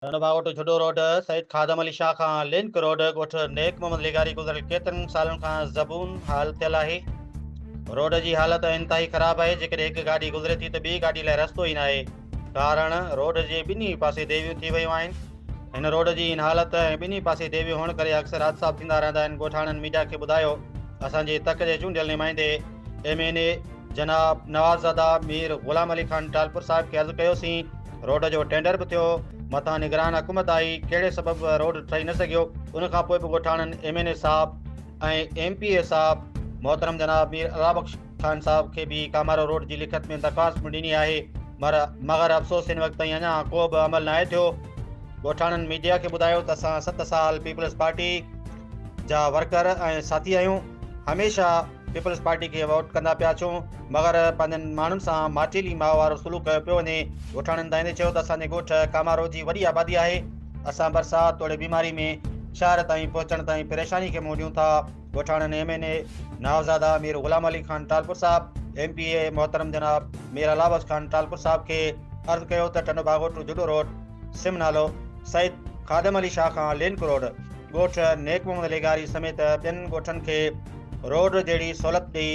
ٽنڊوڀاڳوٺ Jhuddo road Syed خادم علي شاهه کان link road ڳوٺ نيڪ محمد لغاري گذريل ڪيترن سالن کان زبون حال ٿيل آهي. روڊ جي حالت انتهائي خراب آهي جيڪڏهن هڪ گاڏي گذري ٿي ته ٻي گاڏي لاء رستو ئي ناهي ڪارڻ روڊ جي ٻنهي پاسي ديويون ٿي ويون آهن هن روڊ جي ان حالت ۽ ٻنهي پاسي ديويون هئڻ ڪري اڪثر حادثا به ٿيندا رهندا آهن ڳوٺاڻن ميڊيا کي ٻڌايو اسان جي تڪ جي چونڊيل نمائندي ايم اين اي جناب نوابزاده مير غلام علي خان ٽالپر صاحب کي عرض ڪيوسين روڊ جو ٽينڊر به ٿيو مٿان نگران حڪومت آئي ڪهڙي سبب روڊ ٺهي نه سگهيو ان کان پوء به ڳوٺاڻن ايم اين اي صاحب ۽ ايم پي اي صاحب محترم جناب مير الله بخش خان صاحب کي به ڪامارو روڊ جي لکت ۾ درخواست پڻ ڏني آهي مر مگر افسوس هن وقت تائين اڃا ڪو به عمل ناهي ٿيو ڳوٺاڻن ميڊيا کي ٻڌايو ته اسان 7 سال پيپلز پارٽي جا ورڪر ۽ ساٿي آهيون هميشه پيپلز پارٽي کي ووٽ ڪندا پيا اچون مگر پنهنجن ماڻهن سان ماٽيلي ماء وارو سلوڪ ڪيو پيو وڃي. ڳوٺاڻن دانهيندي چيو ته اسان جي ڳوٺ ڪامارو جي وڏي آبادي آهي اسان برسات توڙي بيماري ۾ شهر تائين پهچڻ تائين پريشاني کي منهن ڏيون ٿا. ڳوٺاڻن ايم اين اي نوابزاده مير غلام علي خان ٽالپر صاحب، ايم پي اي محترم جناب مير الله بخش خان ٽالپر صاحب کي عرض ڪيو ته ٽنڊوباگو ٽو جهڏو روڊ سم نالو سيد خادم علي شاهه کان لنڪ روڊ ڳوٺ نيڪ محمد لغاري سميت ٻين ڳوٺن کي روڊ جهڙي سهولت ڏئي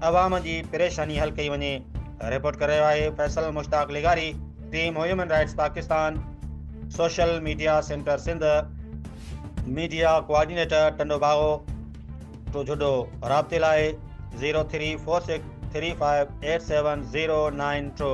عوام جي پريشاني حل ڪئي وڃي. رپورٽ ڪري رهيو آهي فيصل مشتاق لغاري team human rights Pakistan social media centre Sindh media coordinator Tando Bago to Jhuddo رابطي لاء 0346358709 2.